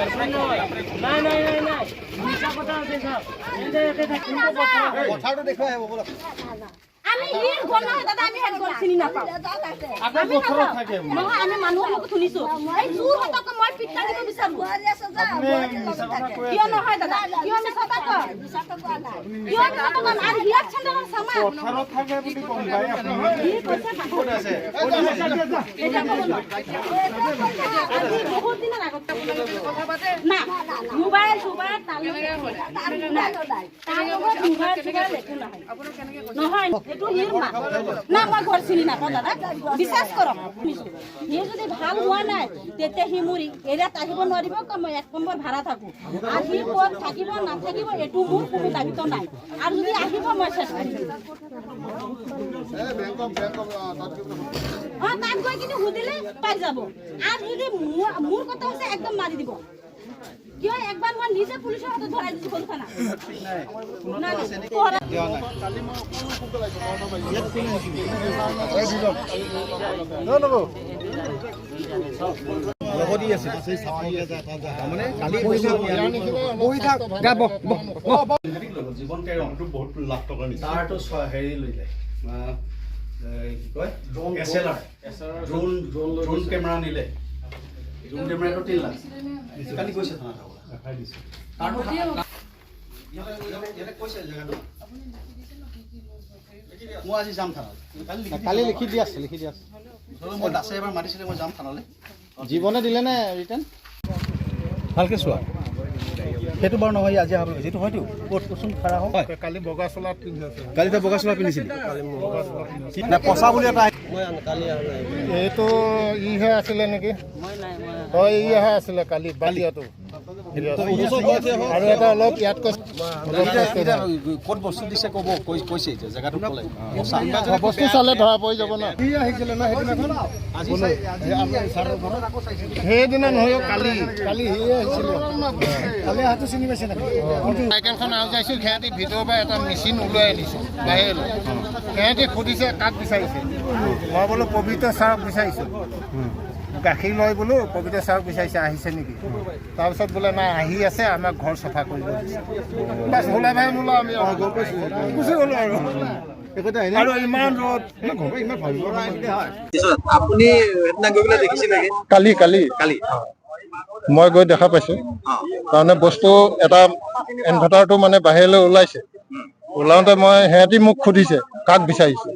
নাই নাই নাই নাই, মিছা কথা আছে ছাৰ। ইয়াতে থাকিব। পথাৰটো দেখুৱাই আহিব ব'লক। আমি হিৰ ঘৰ নহয় দাদা, আমি হেন ঘৰ চিনি নাপাওঁ। আপুনি পথাৰত থাকে? নহয়, আমি মানুহৰ মুখত শুনিছো। এই চোৰহঁতক মই পিট্টা দিব বিচাৰো। মিছা কথা কৈ। কিয় নহয় দাদা? কিয় মিছা কথা কয়? কিয় মিছা কথা কয়? আৰু হিয়াক চেন্দেলৰ চামা। পথাৰত থাকে বুলি গম পাই আপুনি? সি কৈছে ক'ত আছে? এতিয়া ক'ব নোৱাৰো। আজি বহুত দিনৰ আগত না মোবাইল চোবাইল তাৰ লগত নাই। তাৰ লগত মোবাইল চোবাইল একো নহয় নহয়। সেইটো হিৰ মা না, মই ঘৰ চিনি নাপাওঁ দাদা, বিশ্বাস কৰক। শুনিছো, সি যদি ভাল হোৱা নাই তেতিয়া সি মোৰ এৰিয়াত আহিব নোৱাৰিব। মই 1 নম্বৰ ভাড়া থাকো আৰু সি ক'ত থাকিব নাথাকিব এইটো মোৰ কোনো দায়িত্ব নাই। আৰু যদি আহিব মই চেষ্টা কৰিম। অ, তাত গৈ কিনে সুধিলে পাই যাব। আৰু যদি মোৰ কথা হৈছে, একদম মাৰি দিব। কিয়, একবাৰ মই নিজে পুলিচৰ হাতত ধৰাই দিছো সৰু থানা। নাই নাই কৰা। দিয়া নাই। ইয়াত কোন আহিছিল? এই দুজন। নব। লগত ই আছিল। তাৰমানে কালি বহি থাক। গা বহ বহ বহ। জীৱন তেৰণ বহুত লাখ টকা নিছে। তাৰটো হেৰি লৈ যায়, কি কয়, SLR, drone camera নিলে। ড্ৰোন কেমেৰাটো 3 লাখ। কালি গৈছে থানাত। তাৰটো ইয়াতে কৈছে জেগাটো। মই আজি যাম থানালৈ। কালি লিখি। কালি লিখি দি আছে, লিখি দি আছে। মই দাসে এবাৰ মাতিছিলে, মই যাম থানালৈ। জীৱনে দিলে নে ৰিটাৰ্ণ? ভালকে চোৱা। সেইটো বাৰু নহয়, আজি অহা যিটো হয়তো ক'ত কচোন, খাৰা হওক। কালি বগা চোলাত পিন্ধি আছে। কালি তই বগা চোলা পিন্ধিছিলি নাই? পচা বুলি এটা। এইটো ইহে আছিলে নেকি? হয়, ইহে আছিলে কালি বালিয়াটো। আৰু এটা অলপ ইয়াতকৈ অলপ এতিয়া ক'ত বস্তু দিছে ক'ব কৈছে। এতিয়া জেগাটো ক'লে পচা। বস্তু চালে ধৰা পৰি যাব ন। আহিছিলে ন সেইদিনাখন? আজি সেইদিনা নহয়, কালি কালি সিয়ে আহিছিলে। কালি অহাটো চিনি পাইছে নেকি? চাইকেলখন আওজাইছোঁ, সিহঁতি ভিতৰৰ পৰা এটা মেচিন ওলাই আনিছে বাহিৰলৈ। সিহঁতি সুধিছে কাক বিচাৰিছে। মই বোলো পবিত্ৰ ছাৰক বিচাৰিছোঁ, গাখীৰ লৈ বোলো পবিত্ৰ ছাৰক বিচাৰিছে, আহিছে নেকি? তাৰপিছত বোলে নাই, আহি আছে, আমাক ঘৰ চফা কৰিব দিছে। বাছ, ওলাই ভাই নোলাও, আমি গুচি গ'লো আৰু। আৰু ইমান ৰ'দ। ইমান ভাবিব। আপুনি সেইদিনা গৈ পেলাই দেখিছে নেকি? কালি কালি। কালি। মই গৈ দেখা পাইছো। তাৰমানে বস্তু এটা ইনভাৰ্টাৰটো মানে বাহিৰলৈ ওলাইছে। ওলাওঁতে মই সিহঁতি মোক সুধিছে কাক বিচাৰিছে।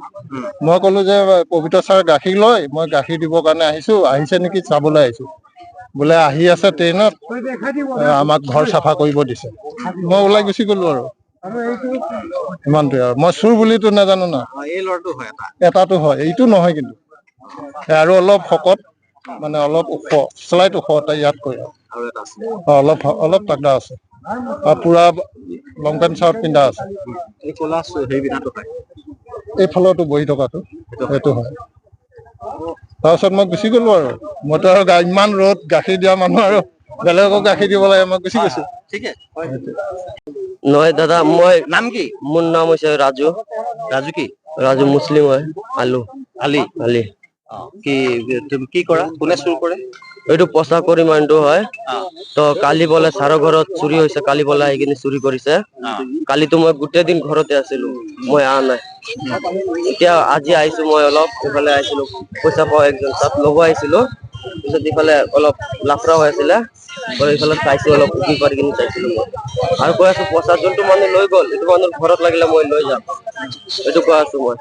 মই ক'লো যে পবিত্ৰ ছাৰ গাখীৰ লয়, মই গাখীৰ দিবৰ কাৰণে আহিছো, আহিছে নেকি চাবলৈ আহিছো। বোলে আহি আছে ট্ৰেইনত, আমাক ঘৰ চাফা কৰিব দিছে। মই ওলাই গুচি গ'লো আৰু ইমানটোৱে। আৰু মই চোৰ বুলিতো নাজানো না। এই ল'ৰাটো হয় এটা? এটাটো হয়, এইটো নহয় কিন্তু। আৰু অলপ শকত, মানে অলপ ওখ, শ্লাইট ওখ এটা ইয়াতকৈ আৰু। আৰু এটা আছে? অ, অলপ অলপ তাগৰা আছে আৰু পুৰা লং পেণ্ট চাৰ্ট পিন্ধা আছে। এই ক'লা হেৰি পিন্ধাটো হয়? এইফালতো বহি থকাটো সেইটো হয়। তাৰপিছত মই গুচি গ'লো আৰু মইতো আৰু ইমান ৰ'দ, গাখীৰ দিয়া মানুহ আৰু বেলেগকো গাখীৰ দিব লাগে, মই গুচি গৈছো। ঠিকে। নহয় দাদা, মই নাম কি? মোৰ নাম হৈছে ৰাজু। ৰাজু কি? ৰাজু মুছলিম হয়, আলু। আলি? আলি। অ, কি তুমি কি কৰা? কোনে চুৰ কৰে? এইটো পচা কৰি মানুহটো হয়। তো কালি বোলে ছাৰৰ ঘৰত চুৰি হৈছে, কালি বোলে আহি কিনে চুৰি কৰিছে। কালিতো মই গোটেই দিন ঘৰতে আছিলো, মই অহা নাই। এতিয়া আজি আহিছো। মই অলপ ইফালে আহিছিলো, পইচা পাওঁ একজন তাত ল'ব আহিছিলো। পিছত ইফালে অলপ লাফৰা হৈ আছিলে, মই ইফালে চাইছো, অলপ উকি পাৰি কিনে চাইছিলো মই। আৰু কৈ আছো, পইচা যোনটো মানুহ লৈ গ'ল এইটো মানুহৰ ঘৰত লাগিলে মই লৈ যাম, এইটো কৈ আছো মই।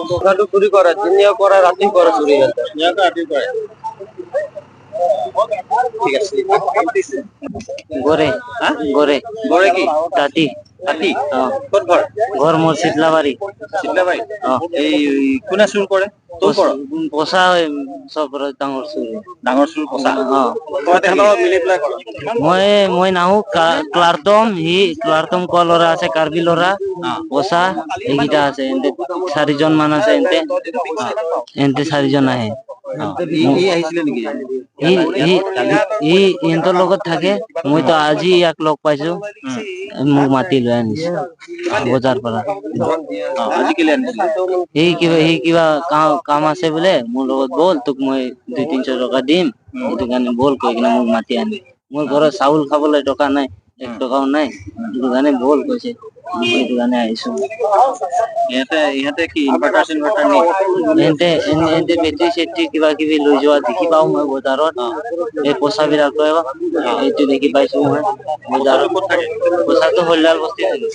পইচাটো চুৰি কৰে, দিনীয়া কৰে, ৰাতি কৰে চুৰি সিহঁতে। ৰাতি কৰে। ঠিক আছে। গড়ে। হা? গড়ে। গড়ে কি? তাঁতি। তাঁতি। অ। ক'ত ঘৰ? ঘৰ মোৰ চিতলাবাৰী। চিতলাবাৰী। অ। এই কোনে চুৰ কৰে? তোৰ কৰ? পচা হয় চব ডাঙৰ চুৰি। ডাঙৰ চুৰ পচা? অ। তই তেহেঁতৰ লগত মিলি পেলাই কৰ? মই নাহো। ক্লাৰটম, সি ক্লাৰটম কোৱা ল'ৰা আছে, কাৰ্বি ল'ৰা, পচা, এইকেইটা আছে। এন্তে চাৰিজন মান আছে, এন্তে চাৰিজন আহে। ই আহিছিলে নেকি? ই ই ই ইহঁতৰ লগত থাকে। মইতো আজি ইয়াক লগ পাইছো, মোক মাতি লৈ আনিছে বজাৰ পৰা। আজি কেলে আনিছিলে? সি কিবা কাম আছে বোলে, মোৰ লগত ব'ল, তোক মই 200-300 টকা দিম, সেইটো কাৰণে ব'ল কৈ কিনে মোক মাতি আনি। মোৰ ঘৰত চাউল খাবলৈ টকা নাই, 1 টকাও নাই, সেইটো কাৰণে ব'ল কৈছে, সেইটো কাৰণে আহিছো। ইহঁতে কি ইনভাৰ্টাৰ চিনভাৰ্টাৰ নি এন্তে বেটৰী চেটৰী কিবা কিবি লৈ যোৱা দেখি পাওঁ মই বজাৰত। এই পইচাবিলাক লৈ এইটো দেখি পাইছো মই বজাৰত। ক'ত থাকে? পইচাটো হৰিলাল বস্তি থাকে।